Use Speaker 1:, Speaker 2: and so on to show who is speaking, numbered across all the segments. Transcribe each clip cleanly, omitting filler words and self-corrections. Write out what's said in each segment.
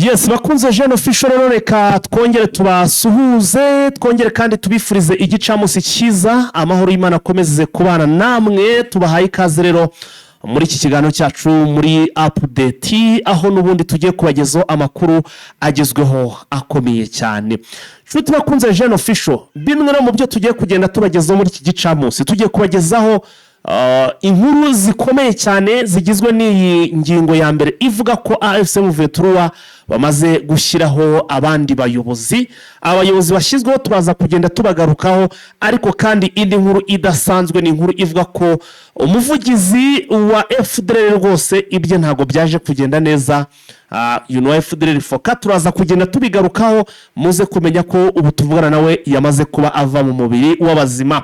Speaker 1: Yes, bakunze Jeune Official rero, reka twongere tubasuhuze, twongere kandi tubifurize igicamunsi cyiza. Amahoro y'Imana akomeze kubana namwe. Tubahaye ikaze rero muri iki kiganiro cyacu muri Update, aho n'ubundi tugiye kubagezaho amakuru agezweho akomeye cyane. Nshuti bakunze Jeune Official, bimwe no mu byo tugiye kugenda tubagezaho muri iki gicamunsi, tugiye kubagezaho inkuru zikomeye cyane zigizwe n'iyi ngingo ya mbere ivuga ko AFC M23 bamaze gushyiraho abandi bayobozi. Abayobozi bashyizweho turaza kugenda tubagarukaho, ariko kandi indi nkuru idasanzwe ni inkuru ivuga ko umuvugizi wa FDLR rwose ibye ntabwo byaje kugenda neza. FDLR FOCA, turaza kugenda tubigarukaho, muze kumenya ko ubu tuvugana nawe yamaze kuba ava mu mubiri w'abazima.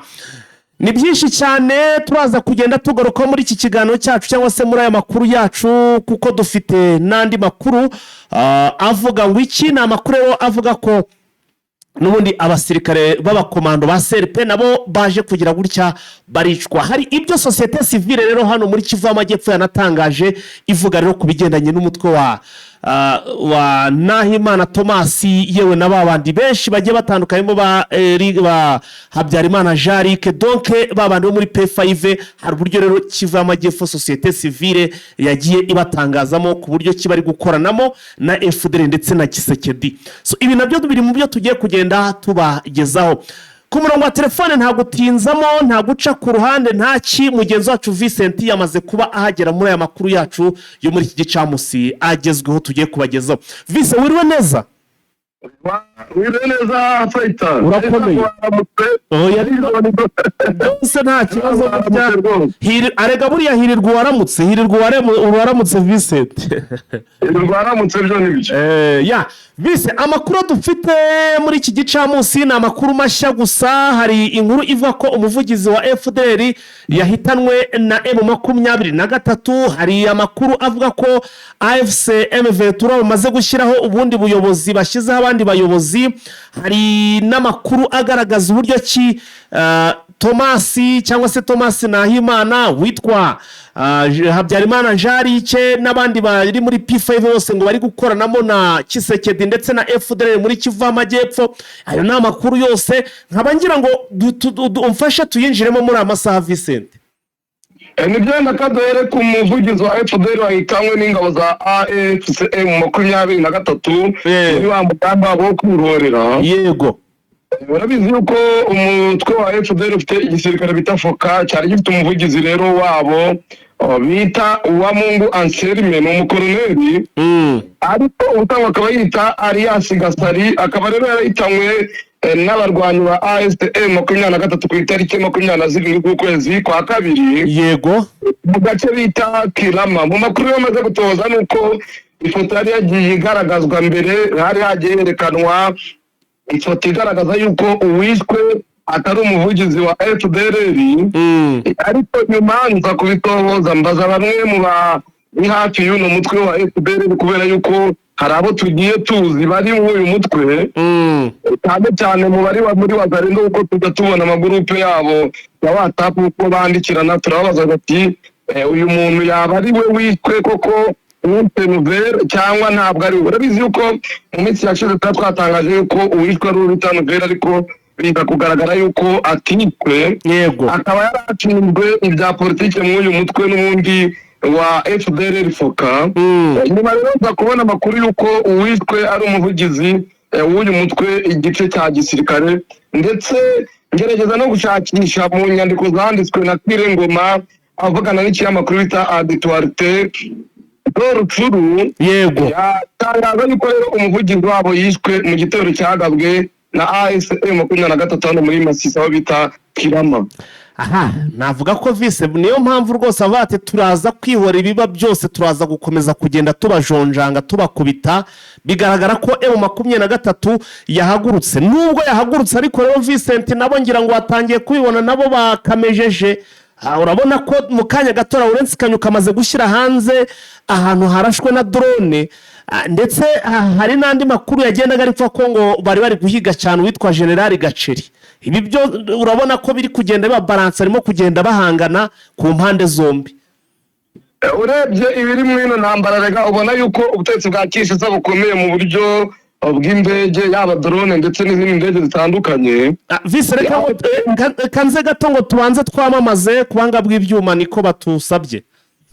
Speaker 1: Ni byinshi cyane turaza kugenda tugarukaho muri iki kiganiro cyacu cyangwa se muri aya makuru yacu, kuko dufite n'andi makuru avuga ngo iki ni amakuru rero avuga ko n'ubundi abasirikare b'abakomando ba CRP nabo baje kugira gutya baricwa. Hari ibyo société civile rero hano muri Kivu y'Amajyepfo yanatangaje, ivuga rero ku bigendanye n'umutwe wa Nahimana Thomas, yewe na ba bandi benshi bagiye batandukanye ba Habyarimana Jarike, donc ba bandi bo muri P5. Hari uburyo rero Kivu y'Amajyepfo société civile yagiye ibatangazamo ku buryo ki bari gukoranamo na FDLR ndetse na Tshisekedi. So ibi nabyo biri mu byo tugiye kugenda tubagezaho. Ku murongo wa telefone, nta gutinzamo, nta guca ku ruhande, nta ki, mugenzi wacu Vincent yamaze kuba ahagera muri aya makuru yacu yo muri iki gicamunsi agezweho tugiye kubagezaho. Vincent, wiriwe neza?
Speaker 2: Wiriwe neza, fayita.
Speaker 1: Urakomeye? Oya, byose nta kibazo burya. Arega buriya hirirwa uwaramutse, hirirwa uwaramutse, Vincent.
Speaker 2: Rwaramutse, byo ni byo.
Speaker 1: Ya vise, amakuru dufite muri iki gicamunsi ni amakuru mashya gusa. Hari inkuru ivuga ko umuvugizi wa FDLR yahitanwe na M23. Hari amakuru avuga ko AFC M23 bamaze gushyiraho ubundi buyobozi, bashyizeho abandi bayobozi. Hari n'amakuru agaragaza uburyo ki Tomasi cyangwa se Tomasi Nahimana witwa Habyarimana Jarike n'abandi bari muri P5 bose ngo bari gukoranamo na Tshisekedi ndetse na FDLR muri Kivu y'Amajyepfo. Ayo ni amakuru yose, nkaba ngira ngo umfashe tuyinjiremo muri aya masaha, Vincent.
Speaker 2: Nibyo, wenda kaduhere ku muvugizi wa FDLR wahitanywe n'ingabo za AFC M23 muri wa mugambi wabo wo kwihorera. Urabizi yuko umutwe wa FDLR ufite igisirikare bita FOCA, cyari gifite umuvugizi rero wabo bita Uwamungu Anselme, ni umukoroneri, ariko ubutangwa akaba yita alias Gasari. Akaba rero yarahitanywe n'abarwanyi ba AFC M23 ku itariki 27 z'ukwezi kwa kabiri mu gace bita Kirama. Mu makuru yamaze gutoza ni uko ifoto yari yagiye igaragazwa mbere, hari hagiye herekanwa ifoto igaragaza yuko uwishwe atari umuvugizi wa FDLR, ariko nyuma nza kubitohoza, mbaza bamwe mu bari hafi y'uno mutwe wa FDLR, kubera yuko hari abo tugiye tuzi bari muri uyu mutwe, cyane cyane mu bari muri Wazalendo, kuko tujya tubona amagurupe yabo ya WhatsApp uko bandikirana. Turababaza bati: "Uyu muntu yaba ari we wishwe koko Nouvelle cyangwa ntabwo ari we?" Urabizi yuko mu minsi yashize tuba twatangaje yuko uwishwe ari uwo bita Nouvelle, ariko biza kugaragara yuko atishwe. Akaba yarashinzwe ibya politiki muri uyu mutwe n'ubundi wa FDLR FOCA. Nyuma rero nza kubona amakuru y'uko uwishwe ari umuvugizi w'uyu mutwe igice cya gisirikare, ndetse ngerageza no gushakisha mu nyandiko zanditswe na Ngoma avugana n'ikinyamakuru bita Actualité Rutshuru. Yatangaza yuko rero umuvugizi wabo yishwe mu gitero cyagabwe na AFC M23 hano muri Masisi, aho bita Kirama.
Speaker 1: Aha navuga ko vise niyo mpamvu rwose avuga ati: "Turaza kwihora ibiba byose, turaza gukomeza kugenda tubajonjanga, tubakubita." Bigaragara ko M23 yahagurutse. Nubwo yahagurutse ariko rero, Vincent, nabo ngira ngo batangiye kubibona, nabo bakamejeje. Urabona ko mu kanya gato Lawrence Kanyuka amaze gushyira hanze ahantu harashwe na drone. Ndetse hari n'andi makuru yagendaga ariko ko ngo bari guhiga cyane uwitwa General Gaceri. Ibi byo urabona ko biri kugenda biba balance, arimo kugenda bahangana ku mpande zombi.
Speaker 2: Urebye ibiri muri ino ntambara rega, ubona yuko ubutegetsi bwa Kinshasa bukomeye mu buryo bw'indege, yaba drone ndetse n'izindi ndege zitandukanye.
Speaker 1: Ah, vise, reka kanze gato ngo tubanze twamamaze ku buhanga bw'ibyuma, niko batusabye.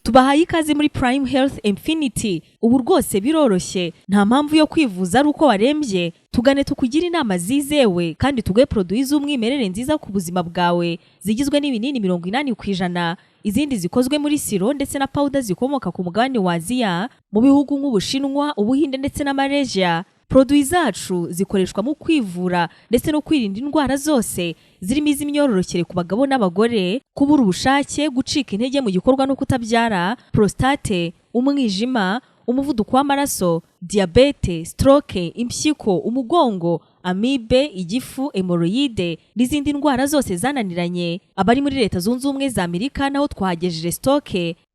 Speaker 3: Tubahaye ikaze muri Prime Health Infinity. Ubu rwose biroroshye, nta mpamvu yo kwivuza ari uko warembye. Tugane tukugire inama zizewe kandi tuguhe produits z'umwimerere nziza ku buzima bwawe, zigizwe n'ibinini 80%, izindi zikozwe muri sirop ndetse na powder zikomoka ku mugabane wa Aziya, mu bihugu nk'Ubushinwa, Ubuhinde ndetse na Malaysia. Produits zacu zikoreshwa mu kwivura ndetse no kwirinda indwara zose zirimo iz'imyororokere ku bagabo n'abagore, kubura ubushake, gucika intege mu gikorwa no kutabyara, prostate, umwijima, umuvuduko w'amaraso, diyabete, stroke, impyiko, umugongo, amibe, igifu, hémorroïdes n'izindi ndwara zose zananiranye. Abari muri Leta Zunze Ubumwe za Amerika naho twahagejeje stock.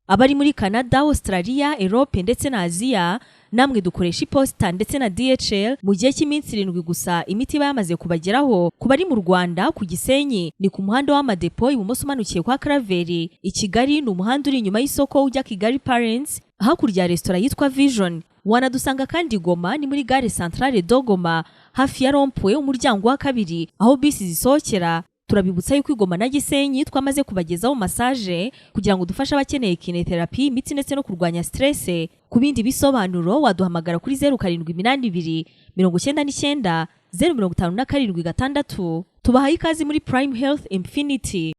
Speaker 3: Abari muri Canada, Australia, Europe ndetse na Aziya, namwe dukoresha iposita ndetse na DHL. Mu gihe cy'iminsi 7 gusa imiti iba yamaze kubageraho. Ku bari mu Rwanda, ku Gisenyi ni ku muhanda w'Amadepo, ibumoso umanukiye kwa Karaveri. I Kigali ni umuhanda uri inyuma y'isoko ujya Kigali Parents, hakurya ya resitora yitwa Vision. Wanadusanga kandi Goma, ni muri gare Centrale de Goma, hafi ya rond-point, umuryango wa kabiri aho bisi zisohokera. Turabibutsa yuko i Goma na Gisenyi twamaze kubagezaho massage kugira ngo dufashe abakeneye kinésithérapie, imitsi ndetse no kurwanya stress. Ku bindi bisobanuro waduhamagara kuri 0782 99 0576. Tubahaye ikaze muri Prime Health Infinity.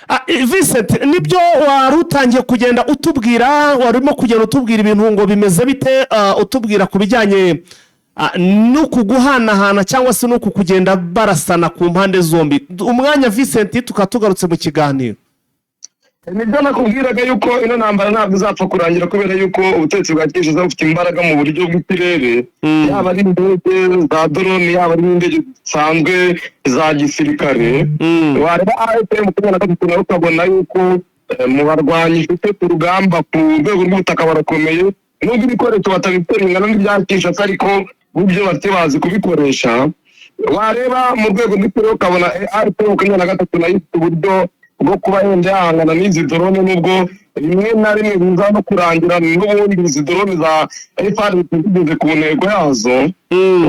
Speaker 1: Ah, Vincent, nibyo wari utangiye kugenda utubwira, wari urimo kugenda utubwira ibintu ngo bimeze bite, utubwira ku bijyanye n'uku guhanahana cyangwa se n'uku kugenda barasana ku mpande zombi. Umwanya, Vincent, tukaba tugarutse mu kiganiro.
Speaker 2: Nibyo nakubwiraga yuko ino ntambara ntabwo izapfa kurangira, kubera yuko ubutegetsi bwa Kinshasa bufite imbaraga mu buryo bw'ikirere, yaba ari indege za drone, yaba ari n'indege zisanzwe za gisirikare. Wareba AFC 23 nawe ukabona yuko mu barwanyi ifite ku rugamba ku rwego rw'ubutaka barakomeye, nubwo ibikoresho batabifite bingana n'ibya Kinshasa, ariko n'ibyo bafite bazi kubikoresha. Wareba mu rwego rw'ikirere ukabona AFC 23 nayo ifite uburyo bwo kuba yenda yahangana n'izi drone, nubwo rimwe na rimwe biza no kurangira n'ubundi izi drone za FARDC zigeze ku ntego yazo.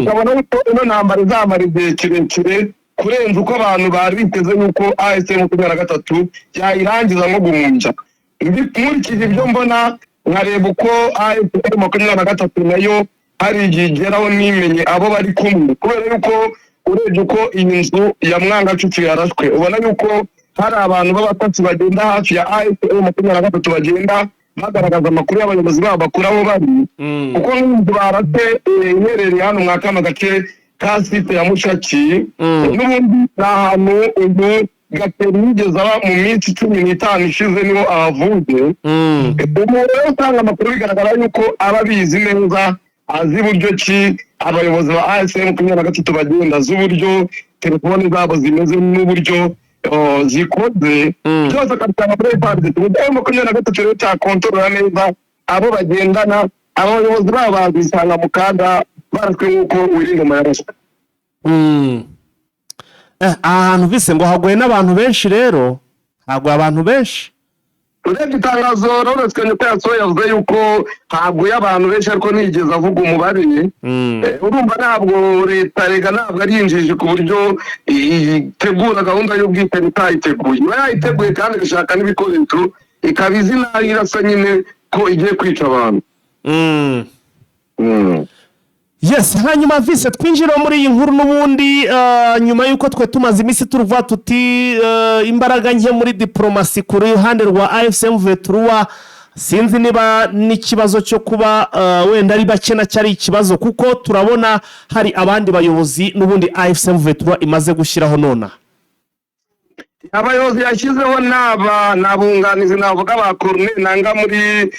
Speaker 2: Ukabona yuko ino ntambara izamara igihe kirekire kurenza uko abantu bari biteze yuko AFC 23 yayirangiza nko guhumbya. Nkurikije ibyo mbona, nkareba uko AFC 23 nayo hari igihe igeraho nimenye abo bari kumwe, kubera yuko urebye uko iyi nzu ya Mwangacucu yarashwe, ubona yuko hari abantu b'abatasi bagenda hafi ya AFC 23, bagenda bagaragaza amakuru y'abayobozi babo bakuru aho bari, kuko nk'inzu barate iherereye hano mwa kano gace ka site ya Mushaki, n'ubundi ni ahantu uyu Gateri yigeze aba mu minsi 15 ishize, niho ahavuye. Umuntu rero utanga amakuru bigaragara yuko aba abizi neza, azi buryo ki abayobozi ba AFC 23 bagenda, azi uburyo telefoni zabo zimeze n'uburyo zikoze, byose akabitanga muri FARDC. Uburyo 23 rero cyakontorora neza abo bagendana, abo bayobozi babo bazisanga mu kaga barashwe nk'uko Wiringoma yarashwe.
Speaker 1: Aha hantu vise ngo haguye n'abantu benshi rero, haguye abantu benshi.
Speaker 2: Urebye itangazo Lawrence Kanyuka yasohoye, yavuze yuko haguye abantu benshi, ariko ntiyigeze avuga umubare. Urumva ntabwo leta rega ntabwo ari injiji ku buryo itegura gahunda y'ubwicanyi itayiteguye. Iba yayiteguye kandi igashaka n'ibikoresho, ikaba izi naho irasa nyine ko igiye kwica abantu.
Speaker 1: Yes, hanyuma vise twinjire muri iyi nkuru n'ubundi, nyuma y'uko twe tumaze iminsi turuvuga tuti imbaraga nke muri diporomasi ku ruhande rwa AFC M vingt-trois. Sinzi niba n'ikibazo cyo kuba wenda ari bake nacyo ari ikibazo, kuko turabona hari abandi bayobozi n'ubundi AFC M vingt-trois imaze gushyiraho nonaha.
Speaker 2: Abayobozi yashyizeho ni abunganizi navuga ba Corneille Nanga muri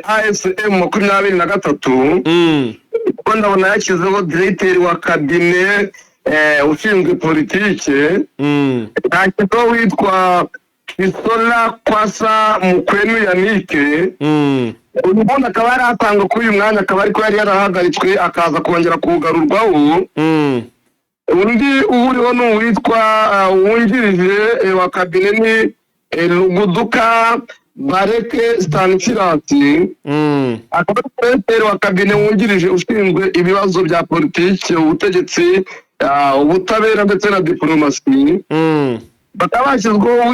Speaker 2: AFC 23, kuko ndabona yashyizeho directeur wa cabinet ushinzwe politike, yashyizeho witwa Kisola Kwasa Mukwenu Yanike. Uyu bundi akaba yari atanga kuri uyu mwanya, akaba ariko yari yarahagaritswe akaza kongera kuwugarurwaho. Undi uriho ni uwitwa wungirije wa cabinet, ni Luguduka. Bareke Stanislas, akaba ari Minisitiri wa cabinet wungirije ushinzwe ibibazo bya politiki, ubutegetsi, ubutabera ndetse na diporomasi. Bakaba bashyizweho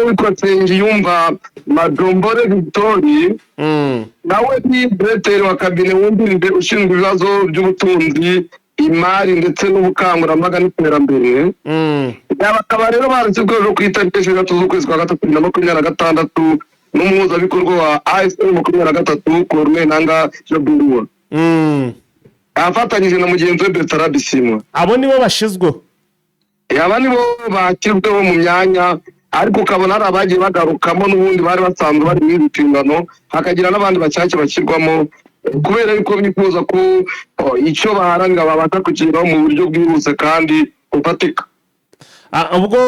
Speaker 2: witwa Nsengiyumva Majombore Victori, nawe ni Directeur wa cabinet wungirije ushinzwe ibibazo by'ubutunzi, imari ndetse n'ubukangurambaga n'iterambere. Bakaba rero barashyizweho ku itariki 6 z'ukwezi kwa gatatu 2026 n'umuhuzabikorwa wa AFC M23, Corneille Nangaa Yobeluo, afatanyije na mugenzi we Bertrand Bisimwa.
Speaker 1: Abo nibo bashyizweho.
Speaker 2: Aba nibo bashyizweho mu myanya, ariko ukabona hari abagiye bagarukamo n'ubundi bari basanzwe bari muri izi nshingano, hakagira n'abandi bashyashya bashyirwamo kubera yuko bifuza ko icyo baharanira babasha kukigeraho mu buryo bwihuse kandi bufatika.
Speaker 1: Ubwo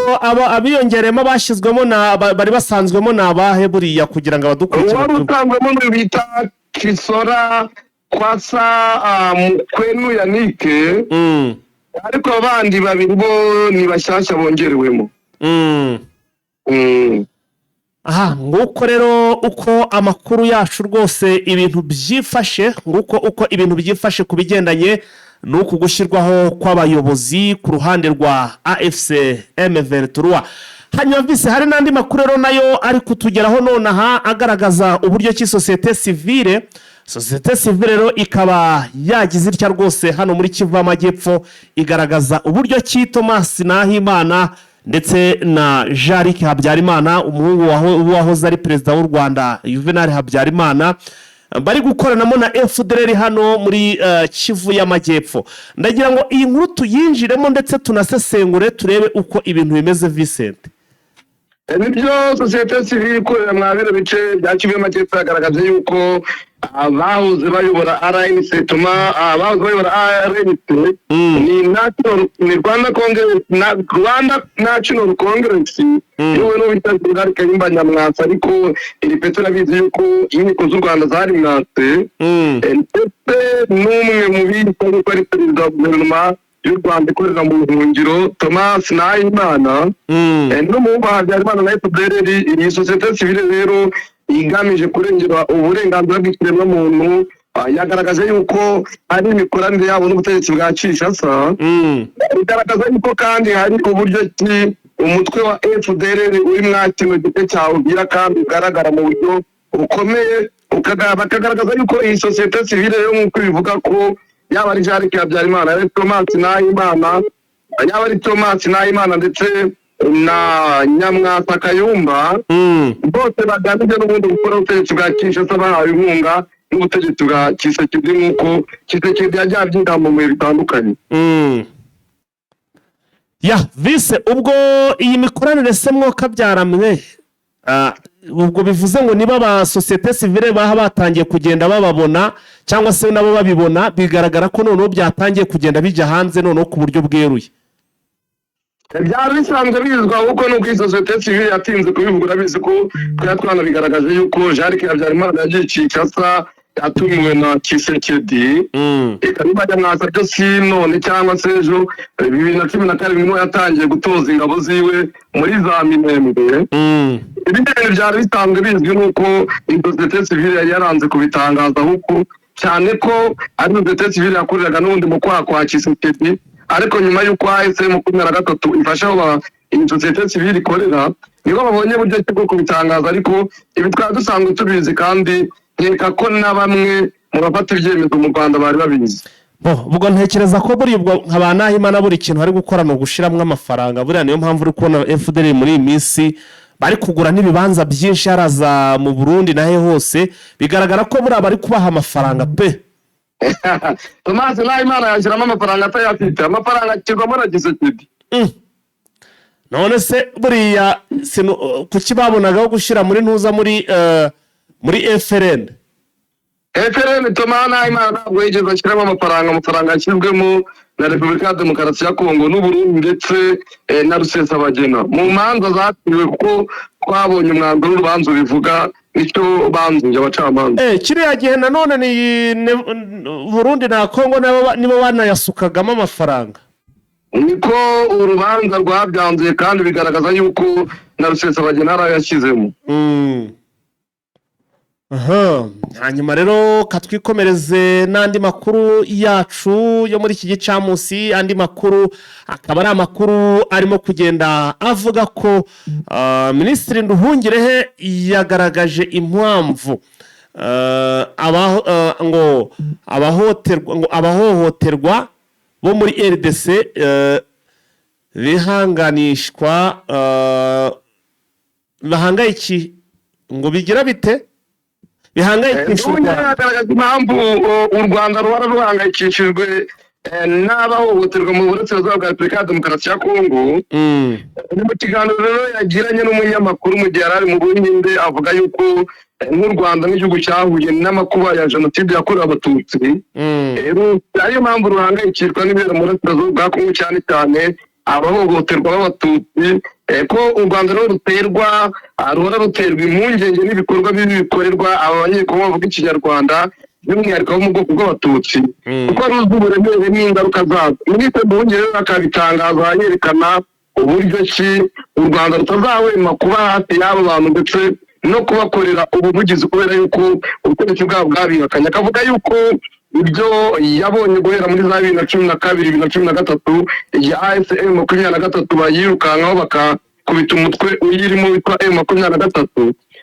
Speaker 1: abiyongereyemo bashyizwemo bari basanzwemo ni abahe buriya, kugira ngo abadukurikira
Speaker 2: Uwari
Speaker 1: babyumve?
Speaker 2: usanzwemo ni bita Kisora Kwasa Mukwenu Yanike, ariko abandi babiri bo ni bashyashya bongerewemo.
Speaker 1: Aha nguko rero uko amakuru yacu rwose ibintu byifashe, nguko uko ibintu byifashe ku bigendanye n'uku gushyirwaho kw'abayobozi ku ruhande rwa AFC M23. Hanyuma vise, hari n'andi makuru rero nayo ari kutugeraho nonaha agaragaza uburyo ki sosiyete sivile rero ikaba yagize itya rwose hano muri Kivu y'Amajyepfo, igaragaza uburyo ki Thomas Nahimana ndetse na Jean Habyarimana, umuhungu wahoze ari perezida w'u Rwanda Juvenal Habyarimana, bari gukoranamo na FDLR hano muri Kivu y'Amajyepfo. Ndagira ngo iyi nkuru tuyinjiremo ndetse tunasesengure, turebe uko ibintu bimeze, Vincent.
Speaker 2: Nibyo, sosiyete sivile ikorera mwa bino bice bya Kivu y'Amajyepfo yagaragaje yuko abahoze bayobora RNC, tuma abahoze bayobora RNC ni National, ni Rwanda Congress na Rwanda National Congress, yewe n'uwo General Kayumba Nyamwasa, ariko iri peti urabizi yuko inkiko z'u Rwanda zari mwatse, ndetse n'umwe mu bita yuko ari perezida wa guverinoma y'u Rwanda ikorera mu buhungiro, Thomas Nahimana, n'umuhungu wa Habyarimana na FDLR. Iyi sosiyete sivile rero igamije kurengera uburenganzira bw'ikiremwamuntu yagaragaje yuko hari imikoranire yabo n'ubutegetsi bwa Kinshasa. Igaragaza yuko kandi hari uburyo ki umutwe wa FDLR uri mwa kino gice cya Uvira kandi ugaragara mu buryo bukomeye. Bakagaragaza yuko iyi sosiyete sivile rero, nk'uko bivuga ko yaba ari Jean Luc Habyarimana, ari Thomas Nahimana, yaba ari Thomas Nahimana ndetse na Nyamwasa Kayumba, bose bagamije n'ubundi gukora ubutegetsi bwa Kinshasa bahawe inkunga n'ubutegetsi bwa Tshisekedi, nk'uko Tshisekedi yagiye abyigamba mu bihe bitandukanye.
Speaker 1: Ya vise, ubwo iyi mikoranire se mwoka byaramwe, ubwo bivuze ngo niba ba sosiyete sivile baha batangiye kugenda bababona cyangwa se nabo babibona, bigaragara ko noneho byatangiye kugenda bijya hanze noneho ku buryo bweruye.
Speaker 2: Byari bisanzwe bizwi, ahubwo nuko iyi sosiyete sivile yatinze kubivuga. Urabizi ko twari twanabigaragaje yuko Jean Luc Habyarimana yagiye Kinshasa atumiwe na Tshisekedi. Kayumba Nyamwasa byo si none cyangwa se ejo, 2017 niho yatangiye gutoza ingabo ziwe muri za Minembwe. Ibindi bintu byari bisanzwe bizwi, nuko iyi sosiyete sivile yari yaranze kubitangaza, ahubwo cyane ko ari sosiyete sivile yakoreraga n'ubundi mu kwaha kwa Tshisekedi. Ariko nyuma y'uko AFC 23 ifasha aho iyi sosiyete sivile ikorera, nibwo babonye uburyo ki bwo kubitangaza. Ariko ibi twari dusanzwe tubizi, kandi nkeka ko na bamwe mu bafata ibyemezo mu Rwanda bari babizi.
Speaker 1: Bo, ubwo ntekereza ko buri ubwo nka ba Nahimana buri kintu bari gukora ni ugushiramo amafaranga. Buriya niyo mpamvu uri kubona FDLR muri iyi minsi bari kugura n'ibibanza byinshi haraza mu Burundi nahe hose. Bigaragara ko buriya bari kubaha amafaranga pe.
Speaker 2: Thomas Nahimana yashyiramo amafaranga atayafite? Amafaranga ashyirwamo na Tshisekedi.
Speaker 1: None se buriya kuki babonagaho gushyira muri ntuza muri FRN?
Speaker 2: FRN, Thomas Nahimana ntabwo yigeze ashyiramo amafaranga. Amafaranga yashyizwemo na Repubulika ya Demokarasi ya Kongo n'Uburundi ndetse na Rusesabagina mu manza zaciwe, kuko twabonye umwanzuro w'urubanza ubivuga, nicyo banzuye abacamanza.
Speaker 1: Kiriya gihe nanone ni Burundi na Kongo nabo nibo banayasukagamo amafaranga.
Speaker 2: Niko urubanza rwabyanzuye, kandi bigaragaza yuko na Rusesabagina yarayashyizemo.
Speaker 1: Aha. Hanyuma rero katwikomereze n'andi makuru yacu yo muri iki gicamunsi. Andi makuru akaba ari amakuru arimo kugenda avuga ko Minisitiri Nduhungirehe yagaragaje impamvu ngo abahohoterwa, ngo abahohoterwa bo muri RDC bihanganishwa, bahangayiki, ngo bigira bite, bihangayikisha u
Speaker 2: Nduhungirehe
Speaker 1: Rwanda.
Speaker 2: Yagaragaza impamvu u Rwanda ruhora ruhangayikishijwe n'abahohoterwa mu burasirazuba bwa Repubulika ya Demokarasi ya Kongo. Ni mu kiganiro rero yagiranye n'umunyamakuru mu gihe yari ari mu Buhinde, avuga yuko nk'u Rwanda nk'igihugu cyahuye n'amakuba ya jenoside yakorewe Abatutsi, rero ariyo mpamvu ruhangayikishwa n'ibibera mu burasirazuba bwa Kongo, cyane cyane abahohoterwa b'Abatutsi, ko u Rwanda rero ruterwa ruhora ruterwa impungenge n'ibikorwa bibi bikorerwa aba Banyekongo bavuga Ikinyarwanda, by'umwihariko abo mu bwoko bw'Abatutsi, kuko ruzi uburemere n'ingaruka zabwo. Minisitiri Nduhungirehe rero akabitangaza yerekana uburyo ki u Rwanda rutazahwema kuba hafi y'abo bantu ndetse no kubakorera ubuvugizi, kubera yuko ubutegetsi bwabo bwabihakanye. Akavuga yuko ibyo yabonye guhera muri za 2012, 2013, igihe AFC M23 bayirukankaho bakakubita umutwe uyirimo witwa M23,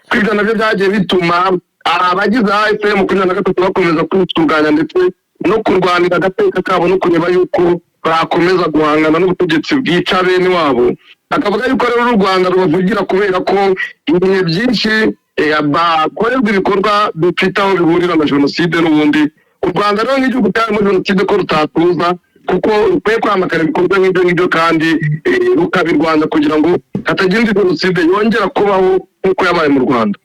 Speaker 2: ko ibyo nabyo byagiye bituma abagize AFC M23 bakomeza kwitunganya ndetse no kurwanira agateka kabo no kureba yuko bakomeza guhangana n'ubutegetsi bwica bene wabo. Akavuga yuko rero u Rwanda rubavugira kubera ko ibihe byinshi bakorerwa ibikorwa bifite aho bihurira na jenoside. N'ubundi u Rwanda rero nk'igihugu cyarimo jenoside ko rutatuza, kuko rukwiye kwamagana ibikorwa nk'ibyo ngibyo kandi rukabirwanya kugira ngo hatagira indi jenoside yongera kubaho nk'uko yabaye mu Rwanda.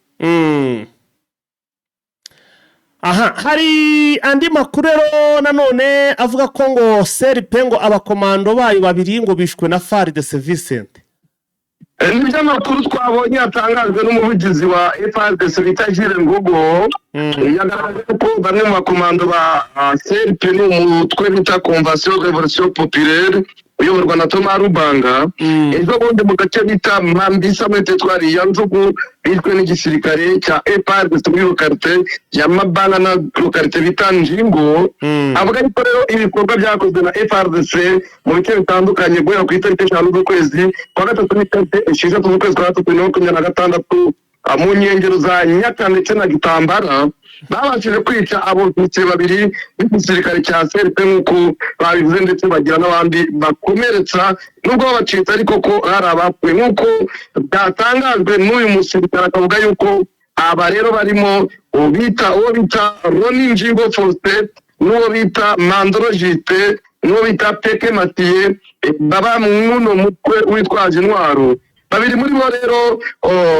Speaker 1: Aha hari andi makuru rero nanone avuga ko ngo CRP, ngo abakomando bayo babiri ngo bishwe na FARDC, Vincent.
Speaker 2: Nibyo amakuru twabonye yatangajwe n'umuvugizi wa FARDC bita Jules Ngogo. Yagaragaje ko bamwe mu bakomando ba CRP, ni umutwe bita Convention Révolution Populaire uyoborwa na Thomas Rubanga, ejo bundi mu gace bita Mambisa muri teritwari ya Djugu bishwe n'igisirikare cya FARDC muri localité ya Mabana na localité bita Njingo. Avuga yuko rero ibikorwa byakozwe na FARDC mu bice bitandukanye guhera ku itariki 5 z'ukwezi kwa gatatu n'itariki 6 z'ukwezi kwa gatatu 2026, mu nkengero za Nyaka ndetse na Gitambara, babashije kwica abofisiye babiri b'igisirikare cya CRP nk'uko babivuze, ndetse bagira n'abandi bakomeretsa, nubwo babacitse ariko ko hari abapfuye nk'uko byatangajwe n'uyu musirikare. Akavuga yuko aba rero barimo uwo bita Roni Njingo Faustin, n'uwo bita Mandoro Jite, n'uwo bita Peke Matiye, baba mw'uno mutwe witwaje intwaro. Babiri muri bo rero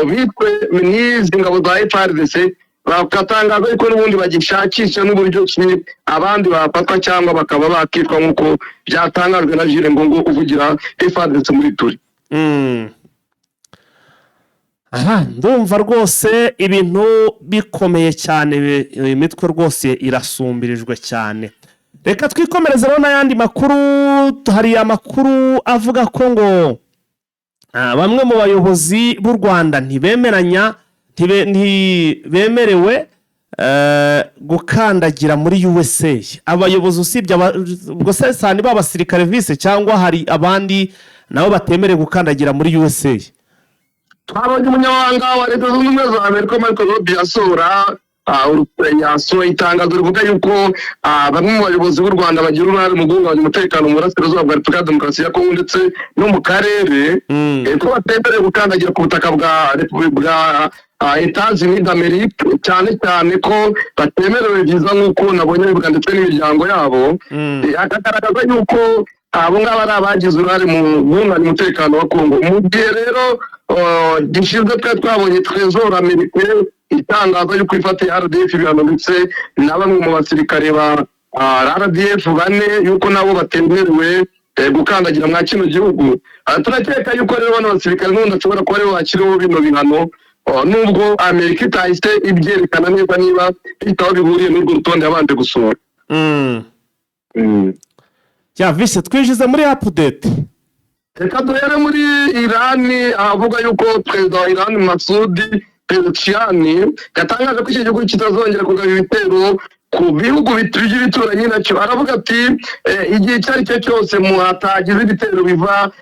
Speaker 2: bitwe n'izi ngabo za FARDC, bakatangaza yuko n'ubundi bagishakisha n'uburyo ki abandi bafatwa cyangwa bakaba bakitwa, nk'uko byatangajwe na Jules Ngongo uvugira FARDC muri Turi.
Speaker 1: Aha ndumva rwose ibintu bikomeye cyane, imitwe rwose irasumbirijwe cyane. Reka twikomereze rero n'ayandi makuru. Hari amakuru avuga ko ngo bamwe mu bayobozi b'u Rwanda ntibemeranya, ntibemerewe gukandagira muri USA. Abayobozi usibye ubwo se sani b'abasirikare vise, cyangwa hari abandi nabo batemerewe gukandagira muri USA?
Speaker 2: Twabonye umunyamabanga wa Leta Zunze Ubumwe za Amerika Marco Rubio asohora yasohoye itangazo rivuga yuko bamwe mu bayobozi b'u Rwanda bagira uruhare mu guhungabanya umutekano mu burasirazuba bwa Repubulika ya Demokarasi ya Kongo ndetse no mu karere, ko batemerewe gukandagira ku butaka bwa Repubulika bwa États-Unis d'Amérique, cyane cyane ko batemerewe viza nk'uko nabonye bivuga ndetse n'imiryango yabo. Akagaragaza yuko abo ngabo ari abagize uruhare mu guhungabanya umutekano wa Kongo. Mu gihe rero gishize twari twabonye Trésor américain itangaza yuko ifatiye RDF ibihano ndetse na bamwe mu basirikare ba RDF bane, yuko nabo batemerewe gukandagira mwa kino gihugu. Turakeka yuko rero bano basirikare n'ubundi ashobora kuba aribo bakiriho bino bihano, nubwo Amerika itahise ibyerekana neza niba bifite aho bihuriye n'urwo rutonde yabanje gusohora.
Speaker 1: Ya vise, twinjize muri update.
Speaker 2: Reka duhere muri Irani, ahavuga yuko perezida wa Irani Masudi Pezeshkian yatangaje ko iki gihugu kitazongera kugaba ibitero ku bihugu by'ibituranyi nacyo. Aravuga ati igihe icyo ari cyo cyose muhatagize ibitero biva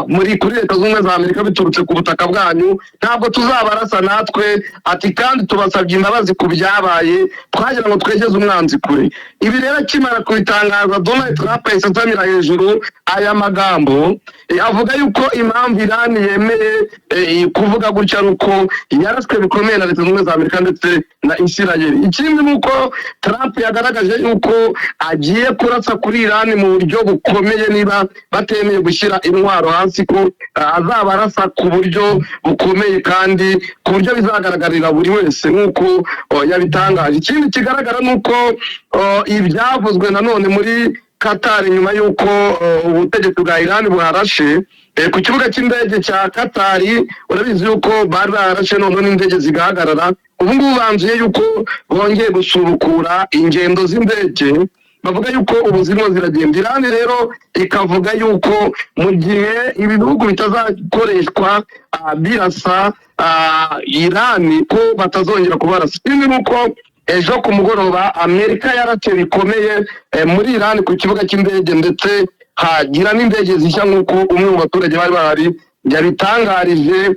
Speaker 2: muri kuri Leta Zunze Ubumwe za Amerika biturutse ku butaka bwanyu, ntabwo tuzabarasa natwe. Ati kandi tubasabye imbabazi ku byabaye, twagira ngo twegeze umwanzi kure. Ibi rero akimara kubitangaza, Donald Trump yahise asamira hejuru aya magambo, avuga yuko impamvu Irani yemeye kuvuga gutya ari uko yaraswe bikomeye na Leta Zunze Ubumwe za Amerika ndetse na Isirayeli. Ikindi ni uko Trump yagaragaje yuko agiye kurasa kuri Irani mu buryo bukomeye niba batemeye gushyira intwaro hasi, ko azabarasa ku buryo bukomeye kandi ku buryo bizagaragarira buri wese nk'uko yabitangaje. Ikindi kigaragara ni uko ibyavuzwe nanone muri Qatar nyuma y'uko ubutegetsi bwa Iran buharashe ku kibuga cy'indege cya Qatar. Urabizi yuko bari bararashe noneho n'indege zigahagarara. Ubu ngubu banzuye yuko bongeye gusubukura ingendo z'indege, bavuga yuko ubu zirimo ziragenda. Iran rero ikavuga yuko mu gihe ibi bihugu bitazakoreshwa birasa Iran, ko batazongera kubarasa. Ikindi ni uko ejo ku mugoroba Amerika yarashe bikomeye muri Iran ku kibuga cy'indege, ndetse hagira n'indege zishya, nk'uko umwe mu baturage bari bahari yabitangarije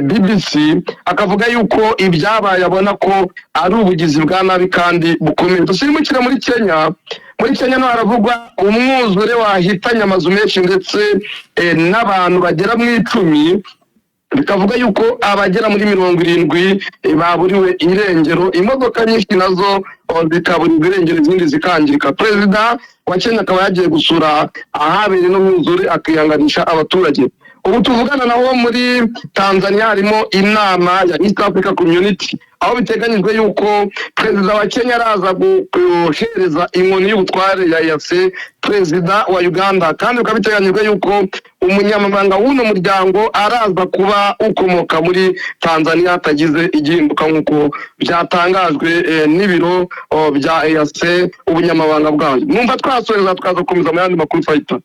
Speaker 2: BBC, akavuga yuko ibyabaye abona ko ari ubugizi bwa nabi kandi bukomeye. Dusimbukire muri Kenya. Muri Kenya naho haravugwa umwuzure wahitanye amazu menshi ndetse n'abantu bagera mu 10, bikavuga yuko abagera muri 70 baburiwe irengero, imodoka nyinshi nazo zikaburirwa irengero, izindi zikangirika. Perezida wa Kenya akaba yagiye gusura ahabereye n'umwuzure, akihanganisha abaturage. Ubu tuvugana naho muri Tanzania harimo inama ya East Africa Community, aho biteganyijwe yuko perezida wa Kenya araza guhereza inkoni y'ubutware ya EAC perezida wa Uganda, kandi bikaba biteganyijwe yuko umunyamabanga w'uno muryango araza kuba ukomoka muri Tanzania hatagize igihinduka, nk'uko byatangajwe n'ibiro bya EAC, ubunyamabanga bwayo. Numva twasoreza, tukaza gukomeza mu yandi makuru fayita.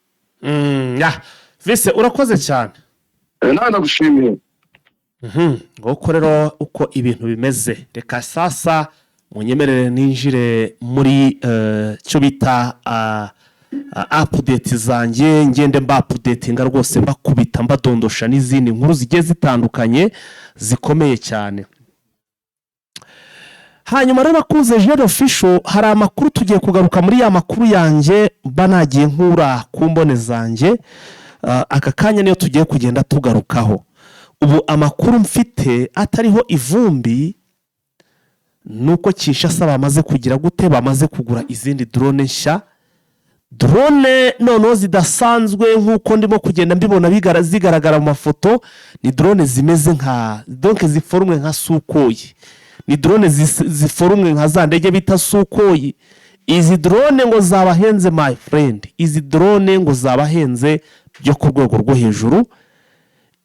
Speaker 1: Ya vise, urakoze cyane.
Speaker 2: Nawe ndagushimiye.
Speaker 1: Nguko rero uko ibintu bimeze. Reka sasa munyemerere ninjire muri cyo bita update zanjye, ngende mba updatinga rwose, mbakubita, mbadondosha n'izindi nkuru zigiye zitandukanye zikomeye cyane. Hanyuma rero bakunze Jene Official, hari amakuru tugiye kugaruka muri ya makuru yanjye mba nagiye nkura ku mbone zanjye. Aka kanya niyo tugiye kugenda tugarukaho. Ubu amakuru mfite atariho ivumbi ni uko Kinshasa bamaze kugira gute? Bamaze kugura izindi drone nshya, drone noneho zidasanzwe nk'uko ndimo kugenda mbibona zigaragara mu mafoto. Ni drone zimeze nka, donc ziforumwe nka Sukhoi, ni drone ziforumwe nka za ndege bita Sukhoi. Izi drone ngo zabahenze, my friend, izi drone ngo zabahenze byo ku rwego rwo hejuru.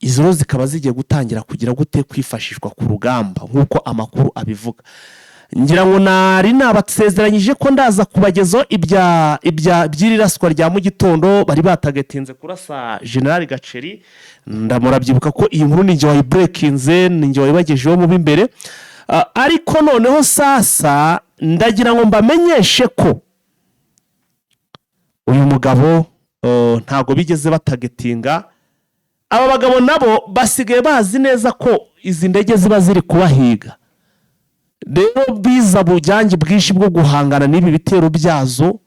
Speaker 1: Izo rero zikaba zigiye gutangira kugira gute? Kwifashishwa ku rugamba nk'uko amakuru abivuga. Ngira ngo nari nabasezeranyije ko ndaza kubagezaho ibya by'iri raswa rya mu gitondo bari batagatinze kurasa General Gaceri. Ndamurabyibuka ko iyi nkuru ni njye wayiburekinze, ni njye wayibagejeho mu b'imbere. Ariko noneho sasa ndagira ngo mbamenyeshe ko uyu mugabo ntabwo bigeze batagetinga. Aba bagabo nabo basigaye bazi neza ko izi ndege ziba ziri kubahiga. Rero biza bujyange bwinshi bwo guhangana n'ibi bitero byazo.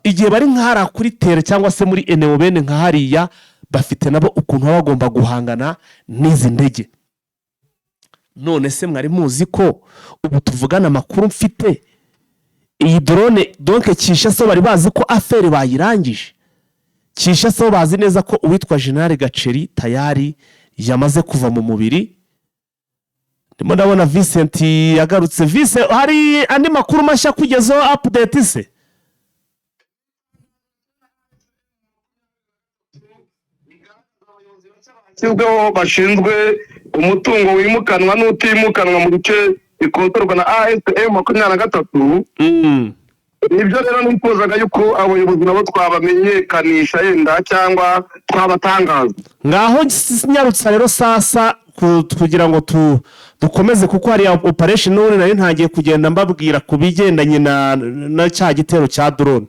Speaker 1: Igihe bari nk'ahariya kuri terrain cyangwa se muri eneo bene nka hariya, bafite nabo ukuntu baba bagomba guhangana n'izi ndege. None se mwari muzi ko ubu tuvugana amakuru mfite, iyi drone, donc Kinshasa bari bazi ko affaire bayirangije? Kinshasa bazi neza ko uwitwa General Gaceri tayari yamaze kuva mu mubiri. Ndimo ndabona Vincent yagarutse. Vise, hari andi makuru mashya kugezaho, update se?
Speaker 2: Bashyizweho bashinzwe umutungo wimukanwa n'utimukanwa mu bice bikontorwa na AFC M23. Nibyo rero nifuzaga yuko abayobozi nabo twabamenyekanisha yenda cyangwa twabatangaza.
Speaker 1: Ngaho nyarutsa rero sasa kugira ngo dukomeze, kuko hari operation n'ubundi nari ntangiye kugenda mbabwira ku bigendanye na cya gitero cya drone.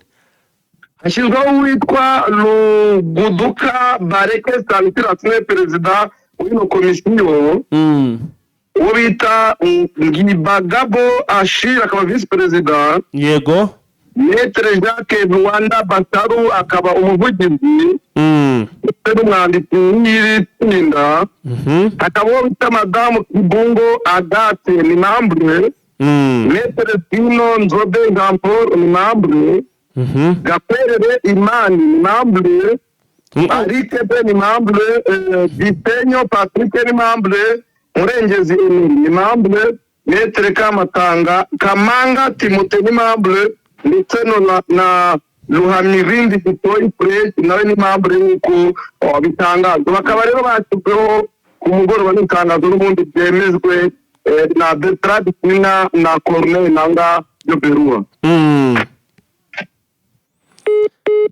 Speaker 2: Hashyizweho uwitwa Ruguduka Bareke Stanislas, niwe perezida w'ino komisiyo. Uwo bita Ngibagabo Ashir akaba visi perezida. Maître Jacques Rwanda Basaru akaba umuvugizi ndetse n'umwanditsi w'iri tsinda. Hakaba uwo bita Madamu Kibungo Agathe, ni membre. Maître Tino Nzobe Jean Paul ni membre. Gakwerere Imani ni membre. Arikebe ni membre. Gisenyo Patrick ni membre. Murengezi Emily ni membre. Maître Kamatanga Kamanga Timote ni membre, ndetse no na Ruhamirindi Gitoyi Fred nawe ni membre, nk'uko bitangazwa. Bakaba rero bashyizweho ku mugoroba n'itangazo n'ubundi byemejwe na Bertrand Bisimwa na Corneille Nanga Yoberua.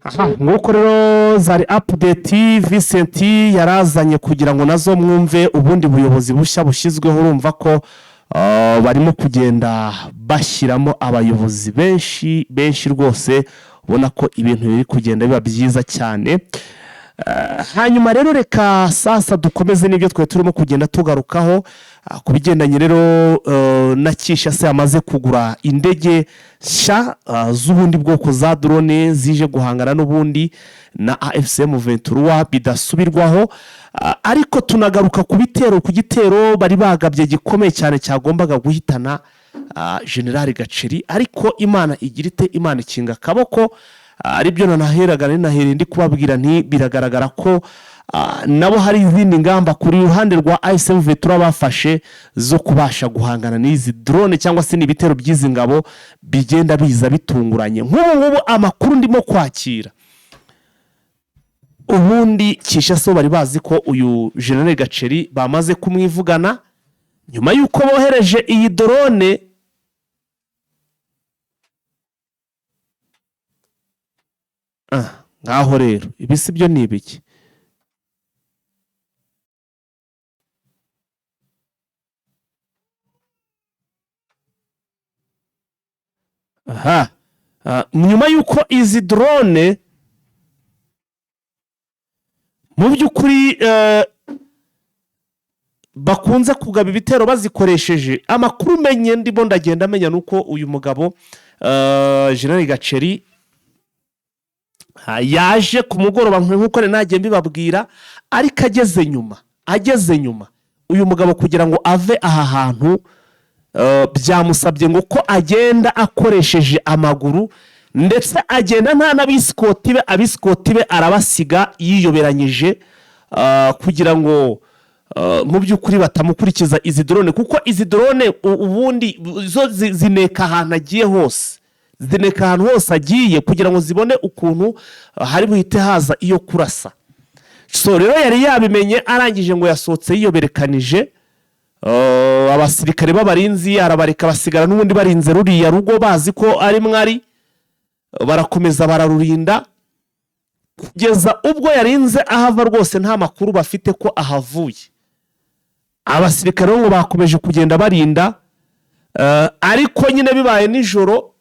Speaker 1: Aha, nguko rero zari update Vincent yarazanye kugira ngo nazo mwumve ubundi buyobozi bushya bushyizweho. Urumva ko barimo kugenda bashyiramo abayobozi benshi benshi rwose, ubona ko ibintu biri kugenda biba byiza cyane. Hanyuma rero reka sasa dukomeze n'ibyo twari turimo kugenda tugarukaho ku bigendanye rero na Kinshasa yamaze kugura indege nshya z'ubundi bwoko za drone zije guhangana n'ubundi na AFC M23 bidasubirwaho. Ariko tunagaruka ku bitero, ku gitero bari bagabye gikomeye cyane cyagombaga guhitana General Gaceri, ariko Imana igira ite? Imana ikinga akaboko. Aribyo nanaheraga nari ndi kubabwira nti biragaragara ko nabo hari izindi ngamba kuri ruhande rwa AFC M23 bafashe zo kubasha guhangana n'izi drone cyangwa se n'ibitero by'izi ngabo bigenda biza bitunguranye. Nk'ubu ngubu amakuru ndimo kwakira, ubundi Kinshasa bari bazi ko uyu General Gaceri bamaze kumwivugana nyuma y'uko bohereje iyi drone. Ngaho rero ibi si byo, ni ibiki? Aha, nyuma y'uko izi drone mu by'ukuri bakunze kugaba ibitero bazikoresheje, amakuru menye ndimo ndagenda amenya nuko uyu mugabo General Gaceri yaje ku mugoroba nk'uko nari nagiye mbibabwira, ariko ageze nyuma uyu mugabo kugira ngo ave aha hantu byamusabye ngo ko agenda akoresheje amaguru, ndetse agenda nta n'abisikoti be, abisikoti be arabasiga yiyoberanyije kugira ngo mu by'ukuri batamukurikiza izi drone, kuko izi drone ubundi zo zineka ahantu agiye hose, zineka ahantu hose agiye kugira ngo zibone ukuntu hari buhite haza iyo kurasa. So rero yari yabimenye, arangije ngo yasohotse yiyoberekanije. Abasirikare b'abarinzi arabareka basigara n'ubundi barinze ruriya rugo, bazi ko ari mwari, barakomeza bararurinda kugeza ubwo yarinze ahava rwose nta makuru bafite ko ahavuye. Abasirikare bo ngo bakomeje kugenda barinda, ariko nyine bibaye nijoro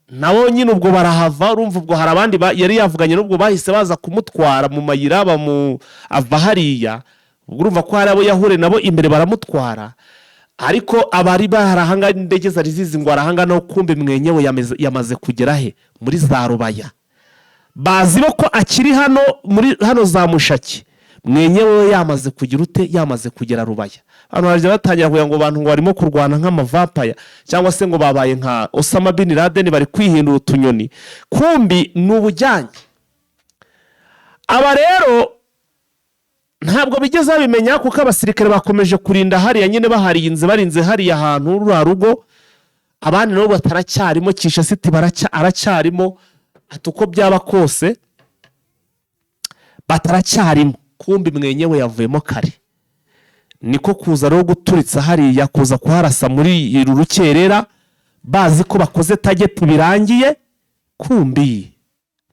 Speaker 1: nabo nyine ubwo barahava. Urumva ubwo hari abandi yari yavuganye n'ubwo bahise baza kumutwara mu mayira bamu ava hariya. Ubwo urumva ko hari abo yahure nabo imbere baramutwara, ariko abari bahari ahangaha indege zari zizi ngo arahanga no kumbe mwenyewe yamaze kugera he? Muri za Rubaya. Bazi bo ko akiri hano muri hano za Mushaki, mwenyewe yamaze kugira ute? Yamaze kugera Rubaya. Abantu bajya batangira kugira ngo abantu ngo barimo kurwana nk'amavampaya cyangwa se ngo babaye nka Osama bin Laden, bari kwihindura utunyoni, kumbi ni ubujyange. Aba rero ntabwo bigeze babimenya kuko abasirikare bakomeje kurinda hariya nyine, baharinze, barinze hariya hantu ruriya rugo. Abandi nabo bataracyarimo, Kinshasa iti aracyarimo, ati uko byaba kose bataracyarimo, kumbi mwenyewe yavuyemo kare. Niko kuza rero guturitsa hariya, kuza kuharasa muri uru rukerera. Bazi ko bakoze target birangiye, kumbi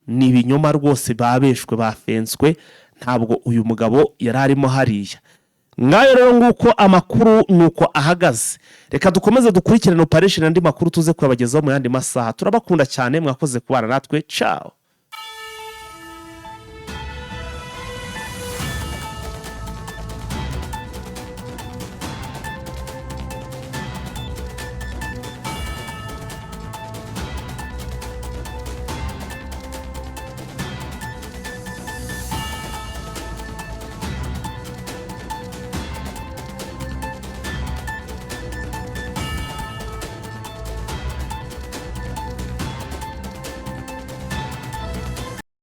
Speaker 1: ni ibinyoma rwose, babeshwe, bafenswe. Ntabwo uyu mugabo yari arimo hariya. Ngayo rero, nguko amakuru ni uko ahagaze. Reka dukomeze dukurikirane operation, andi makuru tuze kuyabagezaho mu yandi masaha. Turabakunda cyane, mwakoze kubana natwe. Ciao.